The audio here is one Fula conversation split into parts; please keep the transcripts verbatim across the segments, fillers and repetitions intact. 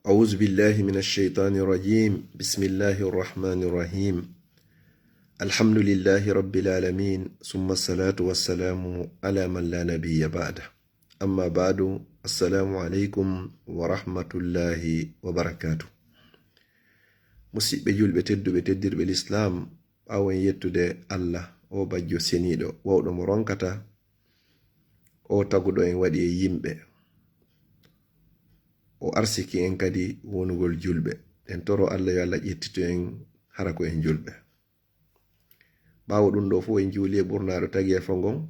أعوذ بالله من الشيطان الرجيم. بسم الله الرحمن الرحيم. الحمد لله رب العالمين، ثم الصلاة والسلام على من لا نبي بعده. أما بعد، السلام عليكم ورحمة الله وبركاته. Musidɓe julɓe tedduɓe, teddirɓe Lislaam, ɓaawo en yettude Allah, o bajjo seniiɗo, wawɗo mo ronkata, o taguɗo en waɗi e yimɓe, o arsiki en kadi wonugol julɓe. En toro Allah yo Allah ƴettito en hara ko en julɓe. Ɓaawo ɗum ɗo fof en juuli e ɓurnaaɗo tageefo ngon,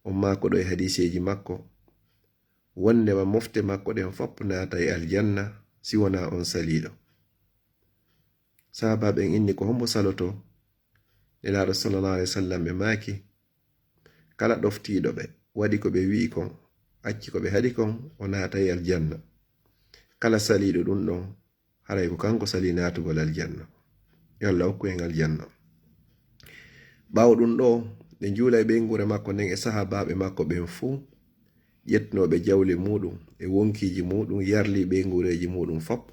on maakoɗo e hadiiseeji makko, wonndema mofte makko ɗen fof naata e aljanna si wonaa on saliiɗo. Sahaabaaɓe en inni ko hombo saloto? Nelaaɗo sallallahu alaihi wasallam ɓe maaki, kala ɗoftiiɗo ɓe, waɗi ko ɓe wi'i kon, acci ko ɓe haɗi kon, o naatay aljanna. Kala saliiɗo ɗum ɗon, haray ko kanko salii naatugol aljanna. Yo Allah okku en aljanna. Ɓaawo ɗum ɗo, ɓe njuula e ɓeynguure makko nden e sahaabaaɓe makko ɓen fuu, ƴettunooɓe jawle muuɗum e wonkiiji muuɗum, yarli ɓeynguureeji muuɗum fop,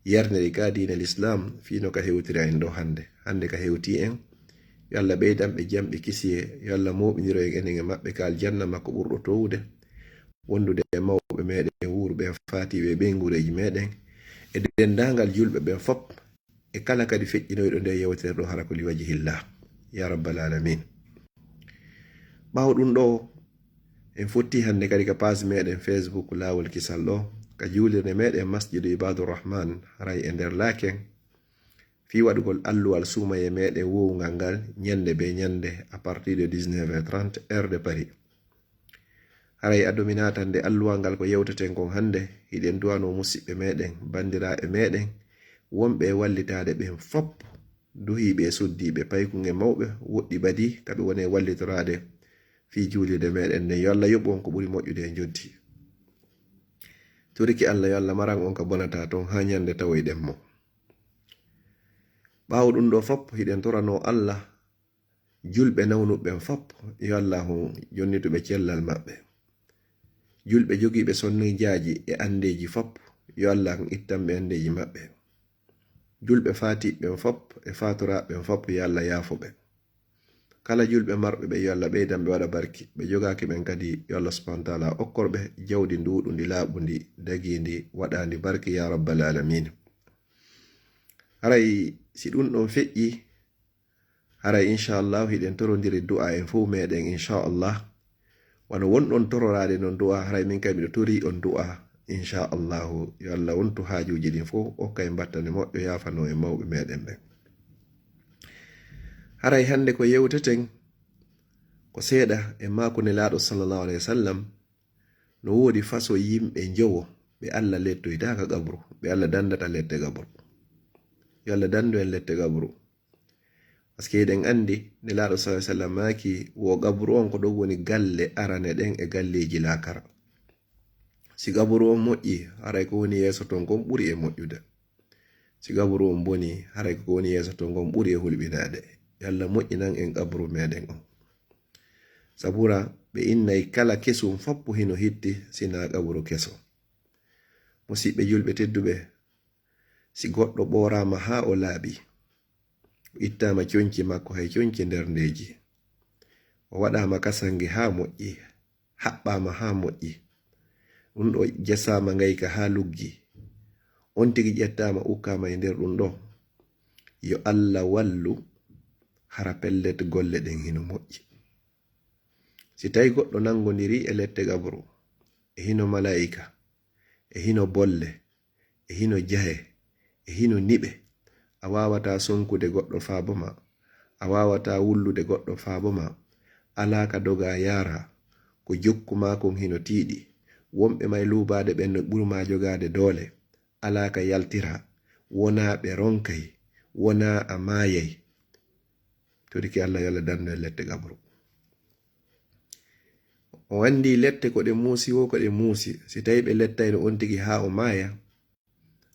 yarniri ka diina Lislaam, fii no ka hewtira en ɗo hannde. Hannde ka hewti en, yo Allah ɓeydan ɓe jam, ɓe kisiye, yo Allah mooɓindiro en enen e maɓɓe ka aljanna makko ɓurɗo toowude, wondude e mawɓe meɗen wuuruɓe en faatiiɓe e ɓeynguureeji meɗen, e denndaangal julɓe ɓen fop, e kala kadi feƴƴinoyɗo nde yewtere ɗo hara ko li wajhillah, ya rabbal alamin. Ɓaawo ɗum ɗo, en fotti hannde kadi ka page meɗen Facebook Laawol Kisal ɗo, ka juulirde meɗen Masjidu Ibadur Rahman, haray e nder laaken, fii waɗugol alluwal suumaye meɗen wowungal ngal ñannde be ñannde à partir de dix-neuf heures trente, heure de Paris. Haray ado mi naatande alluwal ngal ko yewteten kon hannde, hiɗen du'anoo musiɓɓe meɗen, banndiraaɓe meɗen, wonɓe e wallitaade ɓen fop, duhiiɓe e suddiiɓe, paykun e mawɓe, woɗɗi ɓadii, ka ɓe woni e wallitoraade fii juulirde meɗen nden. Yo Allah yoɓu on ko ɓuri moƴƴude e njotti. Toriki Allah, yo Allah maran on ka bonataa ton haa ñannde tawoyɗen mo. Ɓaawo ɗum ɗo fop, hiɗen toranoo Allah, julɓe nawnuɓe ɓen fop, yo Allah jonnitu ɓe cellal maɓɓe. Julɓe jogiiɓe sonnijaaji e anndeeji fop, yo Allah ittan ɓe anndeeji maɓɓe. Julɓe faatiiɓe ɓen fop e faatoraaɓe ɓen fop, yo Allah yaafo ɓe. Kala julɓe marɓe ɓe, yo Allah ɓeydan ɓe, waɗa barki. Ɓe jogaaki ɓen kadi, yo Allah subhanahu wa taala okkor ɓe jawdi nduuɗundi, laaɓundi, dagiindi, waɗaandi barki, ya rabbal alamin. Haray si ɗum ɗon feƴƴi, haray inchallahu hiɗen torondiri du'a en fof meɗen inchallah. Wano wonɗon tororaade non du'a, haray min kay miɗo torii on du'a inchallahu. Yo Allah wontu haajuuji ɗin fof, okka en battane moƴƴo, yaafano en mawɓe meɗen ɓen. Haray hannde ko yewteten ko seeɗa e maaku Nelaaɗo sallallahu alaihi wasallam, no woodi façon yimɓe njowo ɓe Allah lettoyta ka qabru, ɓe Allah dandata lette qabru. Yo Allah dandu en lette qabru. Parce que eɗen anndi Nelaaɗo sallallahu alaihi wasallam maaki, wo qabru on ko ɗon woni galle arane ɗen e galleeji laakara. Si qabru on moƴƴi, haray ko woni yeeso ton kon ɓuri e moƴƴude. Si qabru on boni, haray ko woni yeeso ton kon ɓuri e hulɓinaade. Yo Allah moƴƴinan en qabru meɗen on. Sabura ɓe innay kala kesum foppu hino hitti, sina qabru keso. Musiɓɓe julɓe tedduɓe, si goɗɗo ɓooraama haa o laaɓi, o ittaama conci makko hay conci nder ndeeji, o waɗaama kasange haa moƴƴi, haɓɓaama haa moƴƴi, ɗum ɗo jasaama ngayka haa luggi, on tigi ƴettaama ukkaama e nder ɗum ɗo, yo Allah wallu, hara pellet golle ɗen hino moƴƴi. Si tawi goɗɗo nangondirii e lette qabru, e hino malaa'ika, e hino bolle, e hino jahe, e hino niɓe, a waawataa sonkude goɗɗo faabo ma, a waawataa wullude goɗɗo faabo ma, alaa ka dogaa yaaraa, ko jokku maa kon hino tiiɗi, wonɓe may luubaade ɓen no ɓuri maa jogaade doole, alaa ka yaltiraa, wonaa ɓe ronkay, wonaa a maayay. Toriki Allah yo Allah dandu en lette qabru. O anndi lette ko ɗe muusi wo ko ɗe muusi. Si tawi ɓe lettayno on tigi haa o maaya,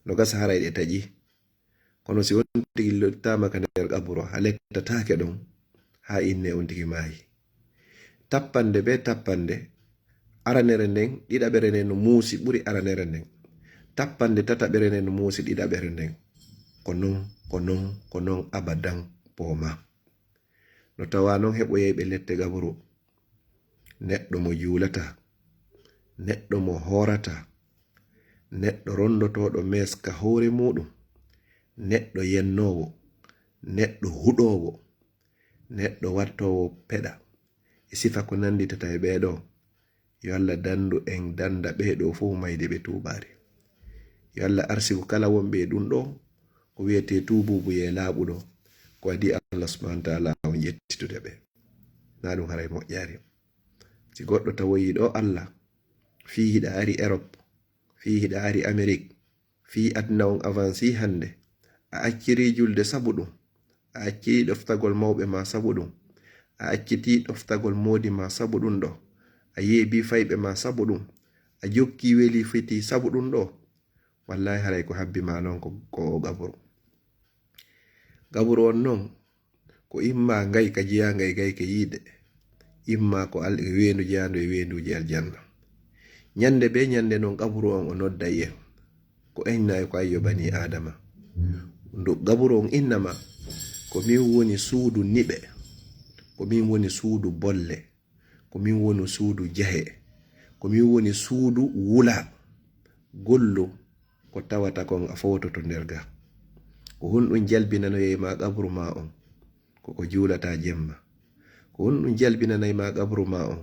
no gasa haray ɗe taƴi. Kono si on tigi lettaama ka nder qabru, a lettataake ɗon haa inne on tigi maayi. Tappande be tappande, Aranere nden, ɗiɗaɓere nden no muusi ɓuri aranere nden. Tappanɗe tataɓere nden no muusi ɗiɗaɓere nden. Ko non, ko non, ko non abadan poomaa. No tawaa non heɓoyayɓe lette gaburu. Neɗɗo mo juulataa, neɗɗo mo hoorataa, neɗɗo ronndotooɗo mees ka hoore muuɗum, neɗɗo yennoowo, neɗɗo huɗoowo, neɗɗo wattoowo peɗa, e sifa ko nannditata e ɓee ɗoo. Yo Alla danndu en dannda ɓee ɗoo fof mayde ɓe tuubaali. Yo Alla arsiku kala wonɓe e ɗum ɗoo, ko wiyetee tuubuubuyee laaɓuɗo, ko adii Alla subhanahu wa taala on ƴettitude ɓe. Na ɗum haray moƴƴaari. Si goɗɗo tawoyii ɗoo Alla, fii hiɗa ari Erop, fii hiɗa ari Amerik, fii aduna on avansii hannde, a accirii julde sabu ɗum, a accirii ɗoftagol mawɓe maa sabu ɗum, a accitii ɗoftagol moodi maa sabu ɗum ɗoo, a yeebii fayɓe maa sabu ɗum, a jokkii welii fitii sabu ɗum ɗoo, wallaahi haray ko habbi maa non ko, ko oo gaburu. Gaburu on non, ko imma ngay ka jeyaanga e gayke yiide, imma ko al-, weendu jeyaandu e weenduuji aljanna. Ñannde bee ñannde non gaburu on o nodday en, ko en nayi ko ayyo banii Aadama. Ndu gaburu on innama, ko min woni suudu niɓe, ko min woni suudu bolle, ko min woni suudu jahe, ko min woni suudu wula, gollu ko tawata kon a fowtoto nder ga. Ko honɗum jalbinanoyay ma qabru ma on? Ko ko juulata jemma. Ko honɗum jalbinanay ma qabru ma on?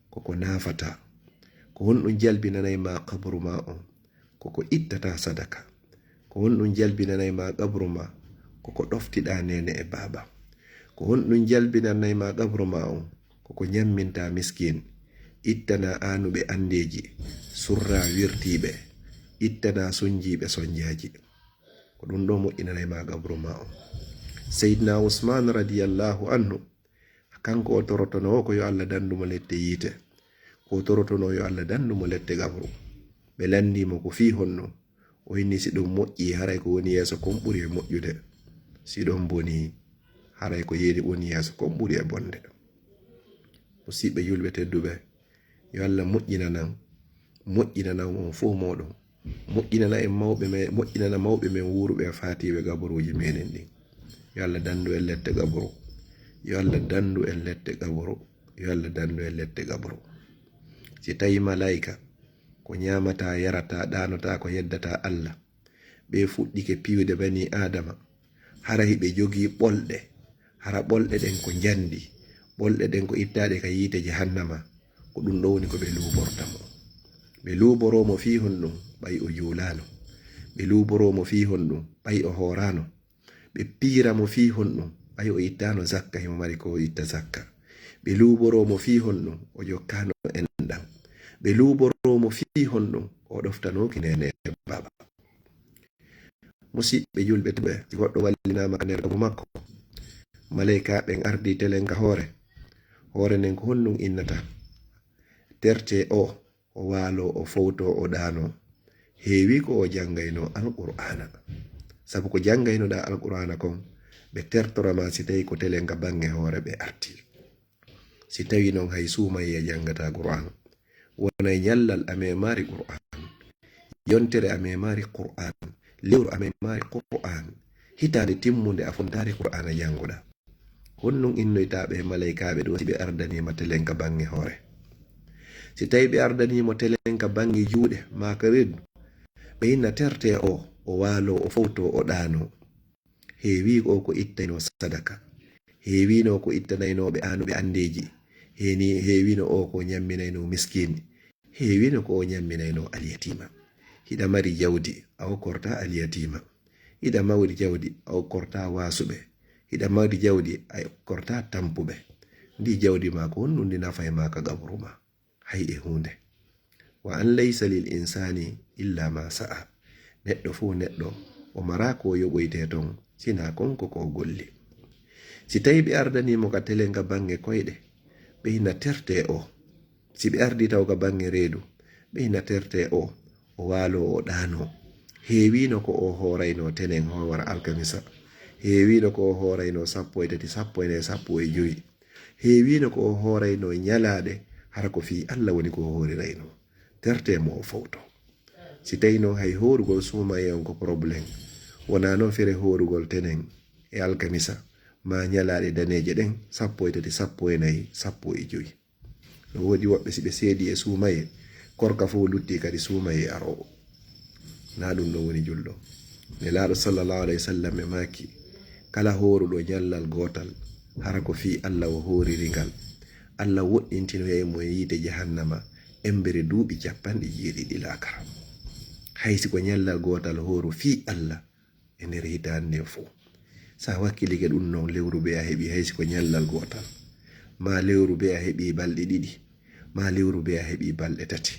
Ko ko naafata. Ko honɗum jalbinanay ma qabru ma on? Ko ko ittata sadaka. Ko honɗum jalbinanay ma qabru ma? Ko ko ɗoftiɗa neene e baaba. Ko honɗum jalbinanay ma qabru ma on? Ko ko ñamminta miskin, ittana aanuɓe anndeeji, surra wirtiiɓe, ittana sonjiiɓe sonjaaji. Ko ɗum ɗo moƴƴinanay ma qabru ma on. Seydina Usman radiyallahu anhu, kanko o torotono ko yo Allah dandu mo lette yiite. Ko o torotono yo Allah dandu mo lette qabru. Ɓe lanndi mo ko fii honno. O inni si ɗum moƴƴi, haray ko woni yeeso kon ɓuri e moƴƴude. Si ɗum boni, haray ko yeeni woni yeeso kon ɓuri e bonde. Musiɓɓe julɓe tedduɓe, yo Allah moƴƴinanan, moƴƴinanan on fof mooɗon. Moƴƴinana en mawɓe men, moƴƴinana mawɓe men wuuruɓe e faatiiɓe gaburuuji meɗen ɗin. Yo Allah dandu en lette gaburu. Yo Allah dandu en lette gaburu. Yo Allah dandu en lette gaburu. Si tawi malaika ko ñaamata, yarata, ɗaanota, ko yeddata Allah, ɓe fuɗɗike piwde bani Aadama, hara hiɓe jogii ɓolɗe, hara ɓolɗe ɗen ko njandi, ɓolɗe ɗen ko ittaaɗe ka yiite jahannama, ko ɗum ɗo woni ko ɓe luuborta mo. Ɓe luuboroo mo fii honɗum? Ɓay o juulaano. Ɓe luuboroo mo fii honɗum? Ɓay o hooraano. Ɓe piira mo fii honɗum? Ɓay o ittaano zakka, himo mari ko o itta zakka. Ɓe luuboroo mo fii honɗum? O jokkaano enɗam. Ɓe luuboroo mo fii honɗum? O ɗoftanooki neene e baaba. Musiɓɓe julɓe tedduɓe, si goɗɗo wallinaama ka nder gabu makko, maleyka ɓen ardii telen ka hoore. Hoore nden ko honɗum innata? Terte o, o waalo, o fowto, o ɗaano. Heewi ko o janngayno Alqur'aana. Sabu ko janngaynoɗaa Alqur'aana kon, ɓe tertora ma si tawi ko telen ka baŋŋe hoore ɓe arti. Si tawi non hay suumayee janngataa Qur'aan, wonay ñallal a memaali Qur'aan, yontere a memaali Qur'aan, lewru a memaali Qur'aan, hitaande timmunde a fontaali Qur'aana jannguɗaa. Honɗum innoytaa ɓe malaykaaɓe ɗo si ɓe ardanii ma telen ka baŋŋe hoore? Si tawi ɓe ardanii mo telen ka baŋŋe juuɗe, maa ka reedu, ɓe inna terte o, o waalo, o fowto, o ɗaano. Heewi o ko ittaynoo sadaka. Heewino ko ittanaynooɓe aanuɓe anndeeji. Heeni, heewino o ko ñamminaynoo miskiin. Heewino ko o ñamminaynoo alyatiima. Hiɗa mari jawdi, a okkorta alyatiima. Hiɗa mari jawdi, a okkorta waasuɓe. Hiɗa mari jawdi, a okkorta tampuɓe. Ndi jawdi ma ko honɗum ndi nafay ma ka qabru ma? Hay e huunde. Wa an laysa lil insani illa ma sa'a. Neɗɗo fof neɗɗo, o maraa ko o yoɓoytee ton, sinaa kon ko ko o golli. Si tawi ɓe ardanii mo ka telen ka baŋŋe koyɗe, ɓe ina terte o. Si ɓe ardii taw ka baŋŋe reedu, ɓe ina terte o. O waalo, o ɗaano. Heewino ko o hooraynoo tenen hoowara alkamisa. Heewino ko o hooraynoo sappo e tati, sappo e nayi, sappo e jowi. Heewino ko o hooraynoo ñalaaɗe Hara ko fii Alla woni ko o hooriraynoo. Tertee mo o fowto. Si tawii noon hay hoorugol suumayee on ko problème, wonaa noon fere hoorugol tenen e alkamisa, maa ñalaaɗe daneeje ɗen, sappo e tati, sappo e nayi, sappo e jowi. No woodi woɓɓe, si ɓe seedii e suumayee, korka fof luttii kadi suumayee aroowo. Naa ɗum ɗon woni julɗo. Nelaaɗo sallallahu alayhi wa sallam e maaki, kala hooruɗo ñallal gootal, hara ko fii Alla o hooriri ngal, Alla woɗɗintinoyay mo e yiite jahannama embere duuɓi capanɗe jeeɗiɗi laakara. Hay si ko ñallal gootal hooru fii Alla e nder hitaande nden fof. So a wakkilike ɗum noon, lewru bee a heɓii, hay si ko ñallal gootal, maa lewru bee a heɓii balɗe ɗiɗi, maa lewru bee a heɓii balɗe tati.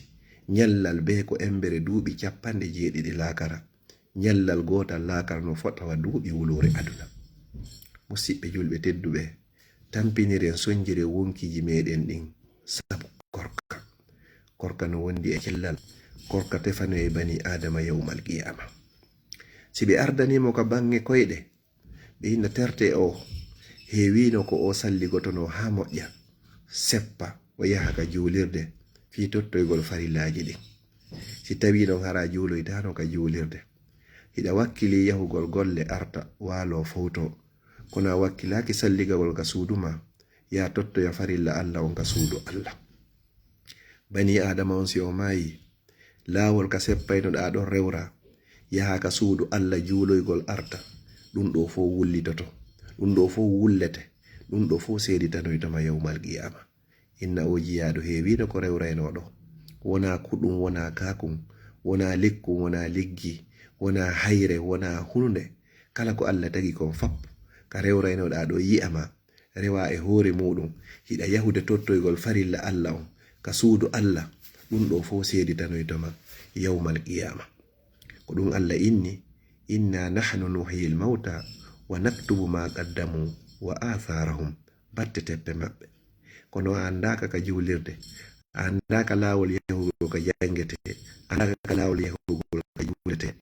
Ñallal bee ko embere duuɓi capanɗe jeeɗiɗi laakara. Ñallal gootal laakara no fota wa duuɓi wuluure aduna. Musiɓɓe julɓe tedduɓe, tampiniren, sonjiren wonkiiji meɗen ɗin sabu korka. Korka no wondi e cellal. Korka tefanoyay banii Aadama yawmal qiyaama. Si ɓe ardanii mo ka baŋŋe koyɗe, ɓe inna tertee o, heewiino ko o salligotonoo haa moƴƴa, seppa, o yaha ka juulirde fii tottoygol farillaaji ɗin. Si tawii non hara juuloytaano ka juulirde, hiɗa wakkilii yahugol golle, arta, waaloo, fowtoo, kono a wakkilaaki salligagol ka suudu maa, yaa tottoya farilla Alla on ka suudu Alla. Banii Aadama on, si o maayii, laawol ka seppaynoɗaa ɗon rewra, yaha ka suudu Alla juuloygol, arta, ɗum ɗoo fow wullitoto, ɗum ɗoo fow wullete, ɗum ɗoo fow seeditanoyto ma yawmal qiyaama. Inna oo jiyaaɗo, heewiino ko rewraynooɗo. Wonaa kuɗum, wonaa kaakun, wonaa lekkun, wonaa leggi, wonaa hayre, wonaa hununde. Kala ko Alla tagi kon fap, ka rewraynoɗaa ɗoo yi'a ma, rewa e hoore muuɗum, hiɗa yahude tottoygol farilla Alla on, ka suudu Alla, ɗum ɗoo fow seeditanoyto ma yawmal qiyaama. Ko ɗum Alla inni, "Inna nahnu nuhyil mawta wa naktubu ma qaddamu wa atharahum." Batte teppe maɓɓe. Kono a anndaaka ka juulirde, a anndaaka laawol yahugol ka janngetee, a anndaaka ka laawol yahugol ka juuletee.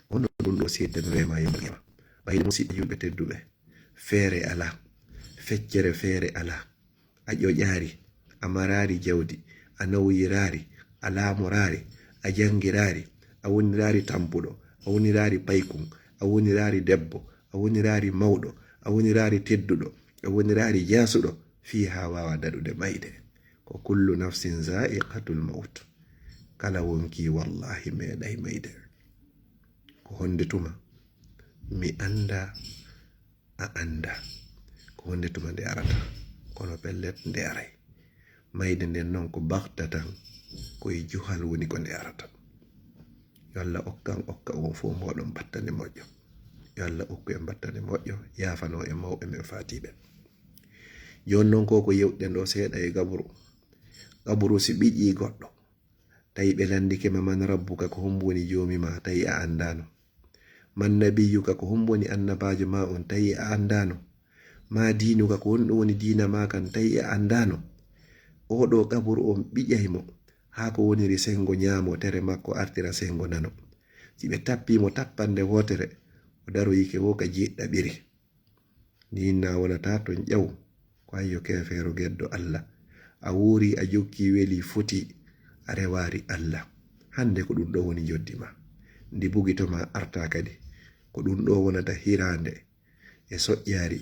Kono ɗum ɗoo seeditanoyay ma yawmal qiyaama. Ɓayde musiɓɓe julɓe tedduɓe, feere alaa, feccere feere alaa. A ƴoƴaari, a maraari jawdi, a nawyiraari, a laamoraari, a janngiraari, a woniraari tampuɗo, a woniraari paykun, a woniraari debbo, a woniraari mawɗo, a woniraari tedduɗo, a woniraari jaasuɗo, fii haa waawa daɗude mayde. Ko kullu nafsin zaa'iqatul mawt. Kala wonkii wallaahi meeɗay mayde. Ko honde tuma? Mi anndaa, a anndaa. Ko honde tuma nde arata? Kono pellet, nde aray. Mayde nden non ko baxta tan, ko e juhal woni ko nde arata. Yo Alla okkan, okka on fow mooɗon battane moƴƴo. Yo Alla okku en battane moƴƴo, yaafano en mawɓe men faatiiɓe. Jooni non ko, ko yewɗen ɗoo seeɗa e gaburu. Gaburu si ɓiƴii goɗɗo, tawi ɓe lanndike ma, "Man rabbuka?" Ko hombo woni joomi ma? Tawi a anndaano. "Man nabiyyuka?" Ko hombo woni annabaajo ma on? Tawi a anndaano. "Ma diinuka?" Ko honɗum woni diina ma kan? Tawi a anndaano. Oo ɗoo gaburu on ɓiƴay mo, haa ko woniri senngo ñaamo, tere makko artira senngo nano. Si ɓe tappii mo tappande wootere, o daroyike woo ka jeeɗiɗaɓiri. Ni inna wonata ton ƴaw, ko ayyo keefeero geddo Alla. A wuuri, a jokki, weli, foti, a rewaari Alla. Hannde ko ɗum ɗoo woni njoddi ma. Ndi bugito ma arta kadi. Ko ɗum ɗoo wonata hiraande e soƴƴaari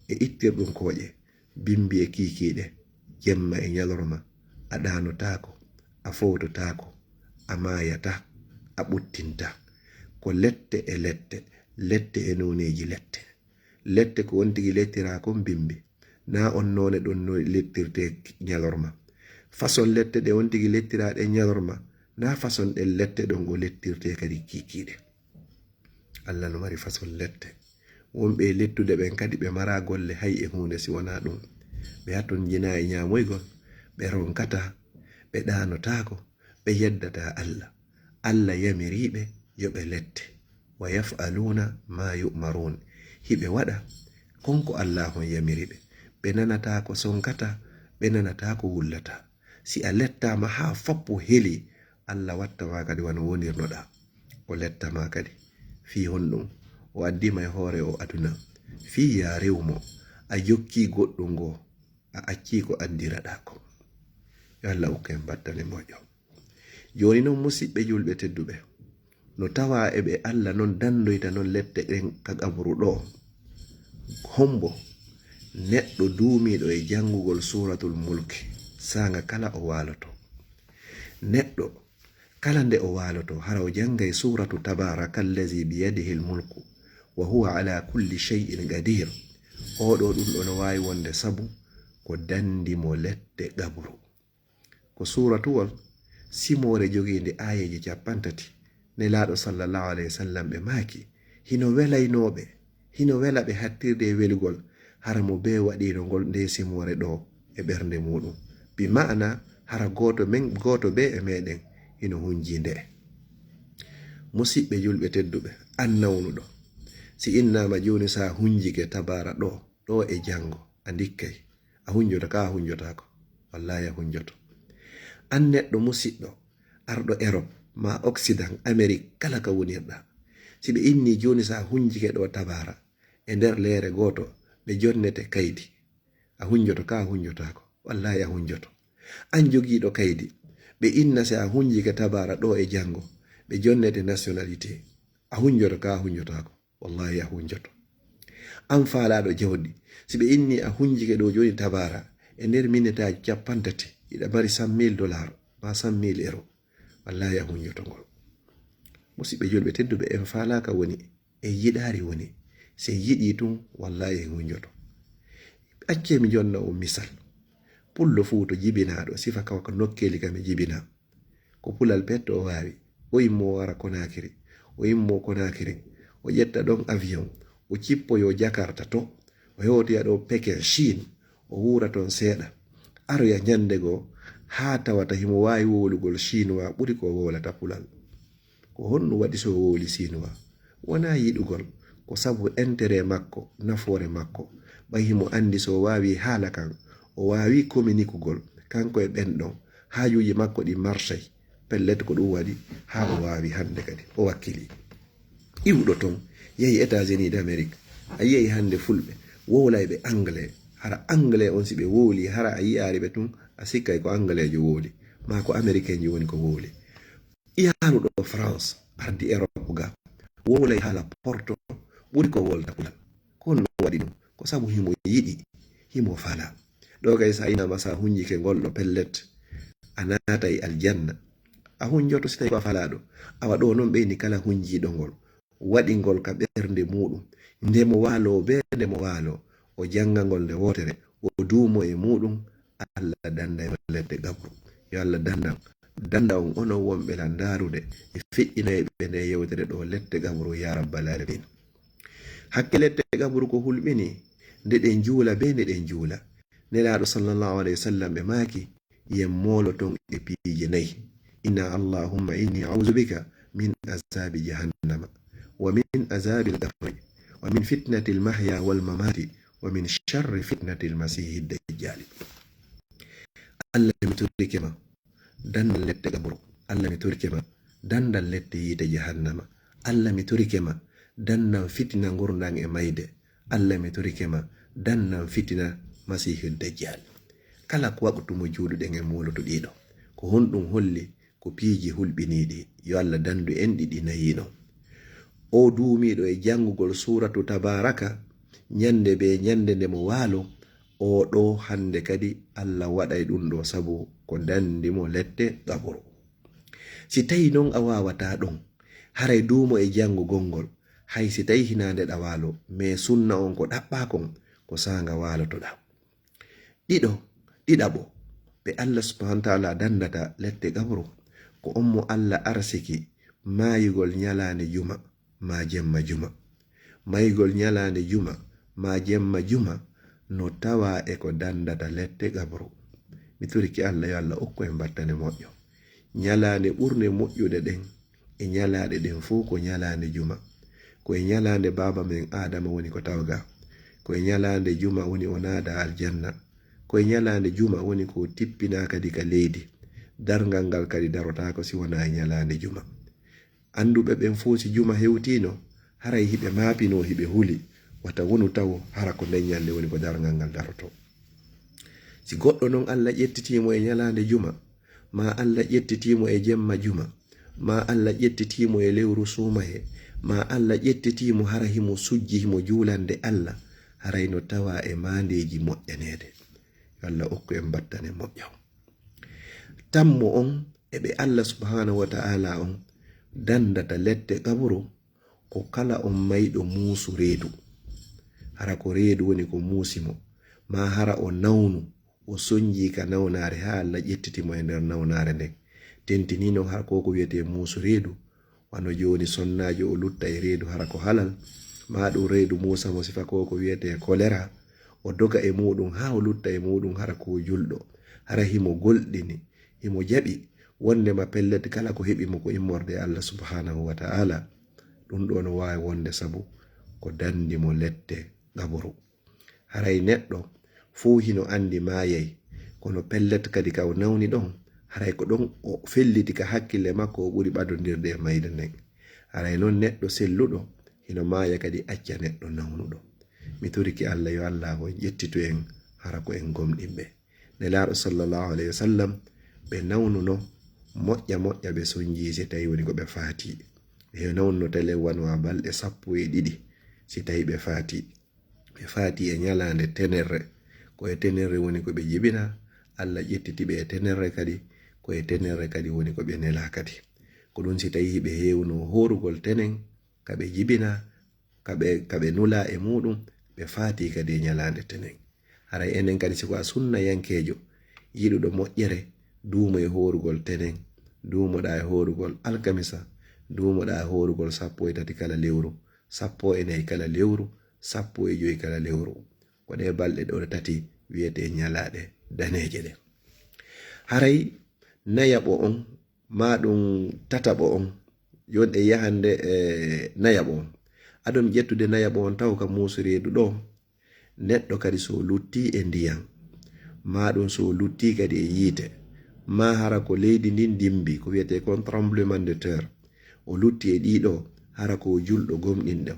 e ittirɗum kooƴe, bimbi e kiikiiɗe, jemma e ñalorma. A ɗaanotaako, a fowtotaako, a maayata, a ɓuttinta. Ko lette e lette, lette e nooneeji lette. Lette ko on tigi lettiraa kon bimbi, naa on noone ɗon no lettirtee ñalorma. Façon lette ɗe on tigi lettiraa ɗen ñalorma, naa façon ɗen lette ɗon o lettirtee kadi kiikiiɗe. Alla no mari façon lette. Wonɓe e lettude ɓen kadi ɓe maraa golle hay e huunde si wonaa ɗum. Ɓe hatonjinaa e ñaamoygol, ɓe ronkataa, ɓe ɗaanotaako, ɓe yeddataa Alla. Alla yamiriiɓe yo ɓe lette. "Wa yaf'aluuna maa yu'maruun." Hiɓe waɗa kon ko Alla on yamiri ɓe. Ɓe nanataa ko sonkataa, ɓe nanataa ko wullataa. Si a lettaama haa foppu heli, Alla watta ma kadi wano wonirnoɗaa. O letta ma kadi. Fii honɗum? O addi ma e hoore o aduna. Fii yaa rew mo. A jokkii goɗɗum ngoo. A accii ko addiraɗaa kon. Yo Allah okku en battane moƴƴo. Jooni noon, musiɓɓe julɓe tedduɓe, no tawaa e ɓe Allah noon danndoyta noon lette ɗen ka qabru ɗoo. Hombo neɗɗo duumiiɗo e janngugol Suuratul Mulki, saanga kala o waaloto? Neɗɗo kala nde o waaloto, hara o janngay Suuratu Tabaaraka llazi biyadihil mulku wa huwa ala kulli shay'in qadir. Oo ɗoo ɗum ɗoo no waawi wonde sabu ko danndi mo lette qabru. Ko suuratuwol simoore jogiinde aayeeje cappanɗe tati. Nelaaɗo sallallahu alayhi wa sallam ɓe maaki, hino welaynooɓe, hino wela ɓe hattirde e welugol, hara mo bee waɗiino ngol nde simoore ɗoo e ɓernde muuɗum. Bi ma'ana, hara gooto men, gooto bee e meɗen hino hunjii nde. Musiɓɓe julɓe tedduɓe, an nawnuɗo, si innaama jooni sa hunjike Tabaara ɗoo, ɗoo e janngo, a ndikkay. A hunjoto ka a hunjotaako? Wallaahi a hunjoto. An neɗɗo musiɗɗo, arɗo Erop, ma Occident, Amerik, kala ka wonirɗa. Si ɓe inni jooni sa hunjike ɗoo Tabaara, e nder leere gooto, ɓe jonnete kaydi. A hunjoto ka a hunjotaako? Wallaahi a hunjoto. An jogiiɗo kaydi, ɓe inna si a hunjike Tabaara ɗoo e janngo, ɓe jonnete nationalité. A hunjoto ka a hunjotaako? Wallaahi a hunjoto. An faalaaɗo jawdi, si ɓe inni a hunjike ɗoo jooni Tabaara, e nder minitaaji cappanɗe tati, hiɗa mari cent mille dollars, ma cent mille euros, wallaahi a hunjoto ngol. Musiɓɓe julɓe tedduɓe, en faalaaka woni, en yiɗaari woni. Si en yiɗii tun, wallaahi en hunjoto. Accee mi jonna on misal. Pullo Fuuto jibinaaɗo, sifa kawa ko nokkeeli kam e jibinaa. Ko pulal petto o waawi. O immoo o ara Konaakiri. O immoo Konaakiri. O ƴetta ɗon avion. O cippoyoo Jakarta to. O hewtoya ɗo Peken, Chine. O wuura ton seeɗa. Aroya ñannde goo haa tawata himo waawi wowlugol Chinois ɓuri ko o wowlata pulal. Ko honɗum waɗi so o wowli Chinois? Wonaa yiɗugol, ko sabu intérêt makko, nafoore makko. Ɓay himo anndi so o waawii haala kan, o waawii kominikugol, kanko e ɓen ɗon, haajuuji makko ɗin marsay. Pellet ko ɗum waɗi haa o waawi hannde kadi, o wakkilii. Iwɗo ton, yehi États-Unis d'Amérique, a yi'ay hannde fulɓe wowlayɓe anglais. Hara anglais on si ɓe wowlii, hara a yi'aali ɓe tun, a sikkay ko anglaiijo wowli, maa ko américainjo woni ko wowli. Yaaruɗo France, ardi Europe ga, wowlay haala porto ɓuri ko wowlata pulal. Ko honɗum waɗi ɗum? Ko sabu himo yiɗi, himo faalaa. Ɗoo kay, si a innaama si a hunjike ngol ɗoo pellet, a naatay aljanna. A hunjoto si tawii ko a faalaaɗo. Awa ɗoo non ɓe inni kala hunjiiɗo ngol, waɗi ngol ka ɓernde muuɗum, nde mo waaloo bee nde mo waaloo, o jannga ngol nde wootere, o duumoo e muuɗum, Allah dannday mo lette qabru. Yo Allah danndan. Dannda on onon wonɓe lan ndaarude e feƴƴinayɓe nde yewtere ɗoo lette qabru, yaa rabbal aalamiin. Hakke lette qabru ko hulɓini, nde ɗen juula bee nde ɗen juula. Nelaaɗo sallallahu alayhi wa sallam ɓe maaki, yen moolo ton e piiji nayi. Inna Allahumma inni a'udhu bika min azabi jahannama, wa min azabil qabri, wa min fitnatil mahya wal mamati, wa min sharri fitnatil masiihid dajjali. Allah, mi torike ma danndal lette qabru. Allah, mi torike ma danndal lette yiite jahannama. Allah, mi torike ma danndal fitina ngurndan e mayde. Allah, mi torike ma danndal fitina Masiihul Dajjal. Kala ko waqtu mo juuluɗen e mooloto ɗiɗo, ko honɗum holli? Ko piiji hulɓiniiɗi. Yo Allah danndu en ɗi, ɗi nayi non. O duumiiɗo e janngugol suuratu Tabaaraka, ñannde bee ñannde nde mo waalo, o ɗo hannde kadi Allah waɗay ɗum ɗo sabu ko danndi mo lette qabru. Si tawi non a waawataa ɗon, haray duumo e janngugol ngol, hay si tawi hinaa nde ɗa waalo, mais sunna on ko ɗaɓɓaa kon, ko saanga waalotoɗaa. Ɗiɗo, ɗiɗaɓo, ɓe Allah subhanahu wa ta'ala danndata lette qabru, ko on mo Allah arsiki maayugol ñalaande juma, maa jemma juma. Maayugol ñalaande juma, maa jemma juma, no tawaa e ko danndata lette qabru. Mi torike Allah, yo Allah okku en battane moƴƴo. Ñalaande ɓurnde moƴƴude ɗen e ñalaaɗe ɗen fow ko ñalaande juma. Ko e ñalaande baaba men Aadama woni ko tawga. Ko e ñalaande juma woni o naada aljanna. Ko e ñalaande juma woni ko tippinaa kadi ka leydi. Darngal ngal kadi darotaako si wonaa e ñalaande juma. Annduɓe ɓen fow si juma hewtiino, haray hiɓe maapinoo, hiɓe huli, wata wonu tawo hara ko nden ñannde woni ko darngal ngal darotoo. Si goɗɗo non Allah ƴettitii mo e ñalaande juma, maa Allah ƴettitii mo e jemma juma, maa Allah ƴettitii mo e lewru suumaye, maa Allah ƴettitii mo hara himo sujji, himo juulande Allah, haray no tawaa e maandeeji moƴƴaneede. Yo Allah okku en battane moƴƴo. Tammo on e ɓe Allah subhaanahu wa ta'ala on dandata lette qaburu, ko kala on mayɗo muusu reedu. Hara ko reedu woni ko muusi mo, maa hara o nawnu, o sonjii ka nawnaare haa Allah ƴettiti mo e nder nawnaare nden. Tentini non hara ko ko wiyetee muusu reedu, wano jooni sonnaajo o lutta e reedu hara ko halal, maa ɗum reedu muusa mo sifa ko ko wiyetee kolera, o doga e muuɗum haa o lutta e muuɗum hara ko julɗo, hara himo golɗini, himo jaɓi, wondema pellet kala ko heɓi mo ko immorde e Allah subhaanahu wa ta'ala. Ɗum ɗo no waawi wonde sabu ko dandi mo lette qaburu. Haray neɗɗo fow hino andi maayay, kono pellet kadi ka o nawni ɗon, haray ko ɗon o felliti ka hakkille makko o ɓuri ɓadondirde e mayde nden. Haray non neɗɗo selluɗo hino maaya kadi acca neɗɗo nawnuɗo. Mi torike Allah yo Allah on ƴettitu en hara ko en gomɗinɓe. Nelaaɗo sallallahu alayhi wa sallam, ɓe nawnuno moƴƴa moƴƴa, ɓe sonjii si tawi woni ko ɓe faati. Ɓe nawnuno tele wano a balɗe sappo e ɗiɗi si tawi ɓe faati. Ɓe faati e ñalaande tenerre. Ko e tenerre woni ko ɓe jibina, Allah ƴettiti ɓe e tenerre kadi, ko e tenerre kadi woni ko ɓe nelaa kadi. Ko ɗum si tawi ɓe heewno hoorugol tenen, ka ɓe jibina, ka ɓe, ka ɓe nulaa e muuɗum, ɓe faati kadi e ñalaande tenen. Haray enen kadi, si ko a sunnayankeejo, yiɗuɗo moƴƴere, duumo e hoorugol tenen, duumoɗaa e hoorugol alkamisa, duumoɗaa e hoorugol sappo e tati kala lewru, sappo e nayi kala lewru, sappo e joyi kala lewru. Ko ɗee balɗe ɗoo tati wiyetee ñalaaɗe daneeje ɗe. Haray nayaɓo on, maa ɗum tataɓo on, yon e yahande e nayaɓo on. Adon ƴettude nayaɓo on taw ka muusu reedu ɗoo, neɗɗo kadi so o luttii e ndiyan, maa ɗum so o luttii kadi e yiite, maa hara ko leydi ndin dimbi, ko wiyetee kon tremblement de terre, o lutti e ɗii ɗoo, hara ko o julɗo gomɗinɗo,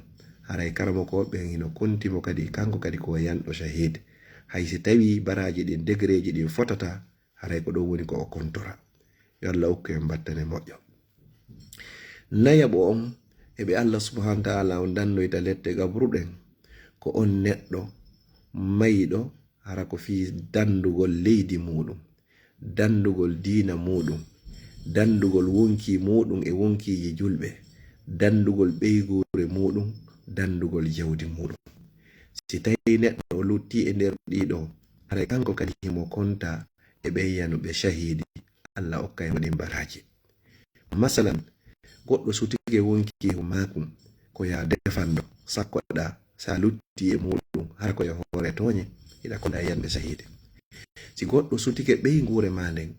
haray karamokooɓe ɓen hino konti mo kadi, kanko kadi ko o yanɗo shahid. Hay si tawii baraaji ɗin, degereeji ɗin fotataa, haray ko ɗum woni ko o kontora. Yo Allah okku en battane moƴƴo. Nayaɓo on e ɓe Allah subhanahu wa ta'ala on dannoyta lette qabru ɗen, ko on neɗɗo mayɗo hara ko fii dandugol leydi muuɗum, dandugol diina muuɗum, dandugol wonkii muuɗum e wonkiiji julɓe, dandugol ɓeyguure muuɗum, dandugol jawdi muuɗum. Si tawii neɗɗo o luttii e nder ɗii ɗoo, haray kanko kadi himo kontaa e ɓen yanuɓe shahiidi, Allah okka en ɗin baraaji. Masalan, goɗɗo sutike wonkiihu maakum, ko yaa defanɗo, sakkoɗaa, sa lutti e muuɗum, hara ko e hoore tooñe, hiɗa kontaa e yande shahiidi. Si goɗɗo sutike ɓeynguure maa nden,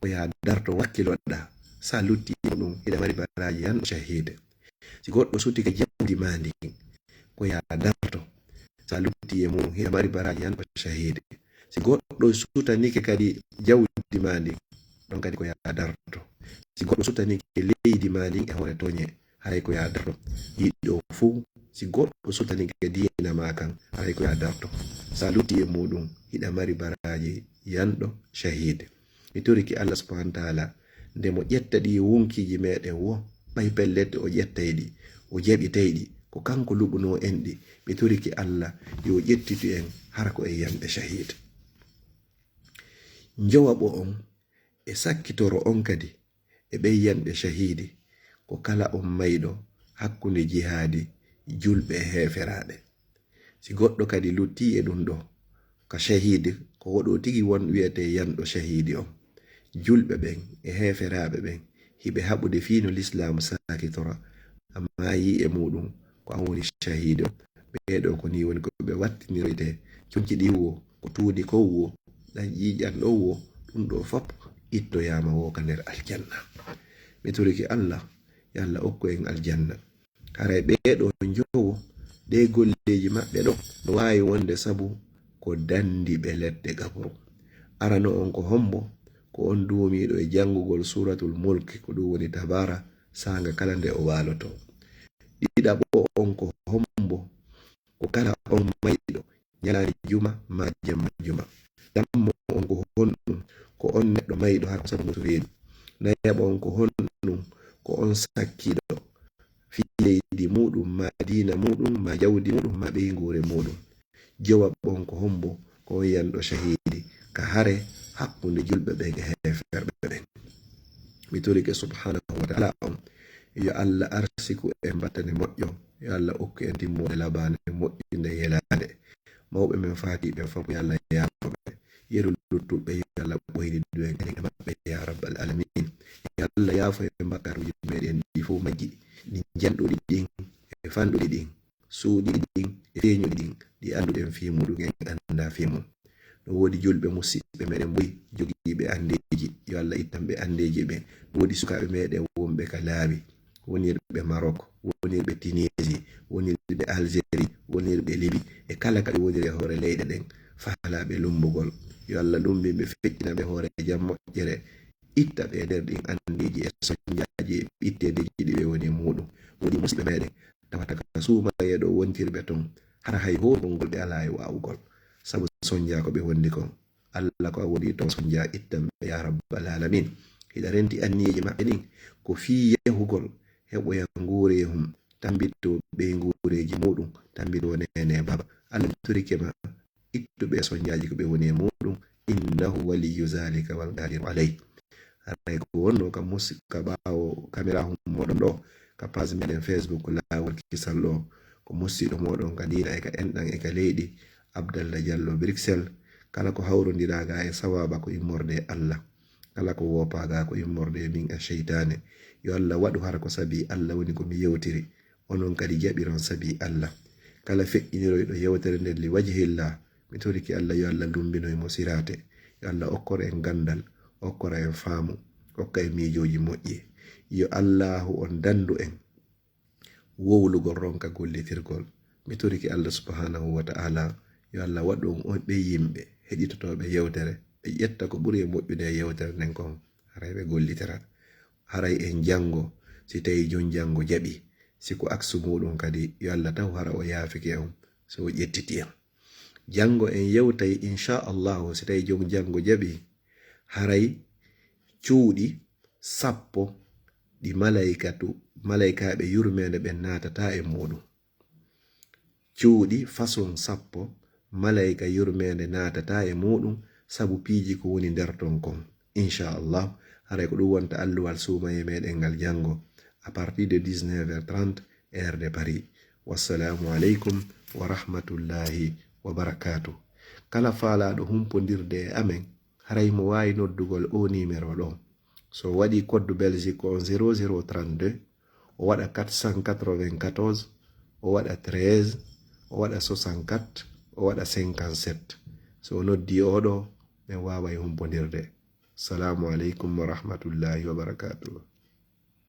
ko yaa darto, wakkiloɗaa, sa lutti e muuɗum, hiɗa mari baraaji yanɗo shahiidi. Si goɗɗo sutike jawdi maa ndin, ko yaa darto, sa lutti e muuɗum, hiɗa mari baraaji yanɗo shahiidi. Si goɗɗo sutanike kadi jawdi maa ndin, ɗon kadi ko yaa darto. Si goɗɗo sutanike leydi maa ndin e hoore tooñe, haray ko yaa darto. Ɗii ɗoo fow, si goɗɗo sutanike diina maa kan, haray ko yaa darto. Sa lutti e muuɗum, hiɗa mari baraaji yanɗo shahiidi. Mi torike Allah subhanahu wa ta'ala, nde mo ƴetta ɗii wonkiiji meɗen wo, ɓay pellet o ƴettay ɗi, o jaɓitay ɗi, ko kanko luɓunoo en ɗi. Mi torike Allah, yo ƴettitu en hara ko e yanɓe shahiid. Njowaɓo on e sakkitoro on kadi e ɓen yanɓe shahiidi, ko kala on mayɗo hakkunde jihaadi julɓe e heeferaaɓe. Si goɗɗo kadi luttii e ɗum ɗoo, ka shahiidi, ko oɗo tigi won wiyetee yanɗo shahiidi on. Julɓe ɓen e heeferaaɓe ɓen, hiɓe haɓude fii no lislaamu sakitora, amma yii e muuɗum, ko an woni shahiido. Ɓee ɗoo ko nii woni ko ɓe wattiniroytee, conci ɗin wo, ko tuundi kon wo, ɗan ƴiiƴan ɗon wo, ɗum ɗoo fof ittoyaama wo ka nder aljanna. Mi torike Allah, yo Allah okku en aljanna. Haray ɓee ɗoo njowo, ɗee golleeji maɓɓe ɗoo, no waawi wonde sabu ko dandi ɓe lette qabru. Arano on ko hombo? Ko on duumiiɗo e janngugol Suuratul Mulk, ko ɗum woni Tabaara, saanga kala nde o waalotoo. Ɗiɗaɓo on ko hombo? Ko kala on mayɗo ñalaande juma maa jemma juma. Ɗiɗaɓo on ko honɗun? Ko on neɗɗo mayɗo hara ko sabu musu reedu. Nayaɓo on ko honɗun? Ko on sakkiiɗo fii leydi muɗum, ma diina muɗum, ma jawdi muɗum, ma ɓeynguure muɗum. Jowaɓo on ko hombo? Ko on yanɗo shahiidi ka hare hakkunde julɓe ɓen e heeferɓe ɓen. Mi torike subhanahu wa ta'ala on, yo Allah arsiku en battane moƴƴo, yo Allah okku en timmoode labaande moƴƴunde yelaande. Mawɓe men faatiiɓe fof, yo Allah yaafo ɓe. Yeru luttuɓe, yo Allah ɓoyni du'en en e maɓɓe, ya rabbal alamin. Yo Allah yaafo en bakkaatuuji meɗen ɗi fof majji, ɗi janɗuɗi ɗin e fanɗuɗi ɗin, suuɗiɗi ɗin e feeñuɗi ɗin, ɗi annduɗen fii muɗum en anndaa fii mum. No woodi julɓe musiɓɓe meɗen buy jogiiɓe anndeeji, yo Allah ittan ɓe anndeeji ɓe. No woodi sukaaɓe meɗen wonɓe ka laawi, wonirɓe Maroc, wonirɓe Tunisie, wonirɓe Algérie, wonirɓe Libye, e kala ka ɓe woniri e hoore leyɗe ɗen, faalaaɓe lummbugol. Yo Allah lummbin ɓe, feƴƴina ɓe hoore jam moƴƴere, itta ɓe e nder ɗin anndeeji e sonjaaji e ɓitteendeeji ɗi ɓe woni e muɗum. Woodi musiɓɓe meɗen tawata ka suumaye ɗo wontirɓe ton, hara hay hoorugol ɓe alaa e waawugol, sabu sonjaa ko ɓe wondi kon. Allah, ko a woni ton sonjaa, ittan ɓe, ya rabbal alamin. Hiɗa renti anniyeeji maɓɓe ɗin ko fii yahugol heɓoya nguurehun, tammbito ɓeynguureeji muɗum, tammbito neene baaba. Allah, mi torike ma, ittu ɓe e sonjaaji ko ɓe woni e muɗum. Innahu waliyyu zalika wal qadiru alayh. Haray ko wonno ka mus-, ka ɓaawo kamerahun moɗon ɗo, ka page meɗen Facebook Laawol Kisal ɗo, ko musiɗɗo moɗon ka diina e ka enɗan e ka leydi, Abdallah Jallo Bruxelles. Kala ko hawrondiraa ga e sawaaba ko immorde e Allah. Kala ko woopaa ga ko immorde e min e seytaane. Yo Allah waɗu hara ko sabi Allah woni ko mi yewtiri. Onon kadi jaɓiron sabi Allah. Kala feƴƴiniroyɗo yewtere nden li wajhillah, mi torike Allah yo Allah lummbinoy mo siraate. Yo Allah okkor en ganndal, okkora en faamu, okka en miijooji moƴƴi. Yo Allaahu on danndu en wowlugol ronka gollitirgol. Mi torike Allah subhanahu wa ta'ala, yo Allah waɗu on, on ɓe yimɓe heɗitotooɓe yewtere, ɓe ƴetta ko ɓuri e moƴƴude e yewtere nden kon, haray ɓe gollitira. Haray en janngo, si tawi jom janngo jaɓi, si ko aksu muɗum kadi, yo Allah taw hara o yaafike on, so o ƴettiti en. Janngo en yewtay, inchallahu, si tawi jom janngo jaɓi, haray cuuɗi sappo ɗi malaykatu, malaykaaɓe yurmeende ɓen naatata e muɗum. Cuuɗi façon sappo, malayka yurmeende naatata e muɗum, sabu piiji ko woni nder ton kon. Inchallah, haray ko ɗum wonta alluwal suumaye meɗen ngal janngo, à partir de dix-neuf heures trente, heure de Paris. Wassalamu aleykum wa rahmatullahi wa barakatuh. Kala faalaaɗo humpondirde e amen, haray mo waawi noddugol o numéro ɗo. So o waɗi code Belgique ko on zéro zéro trente-deux, o waɗa quatre cent quatre-vingt-quatorze, o waɗa treize, o waɗa soixante-quatre, o waɗa cinquante-sept. So o noddi oɗo, men waaway humpondirde. Salaamu aleykum wa rahmatullahi wa barakatuh.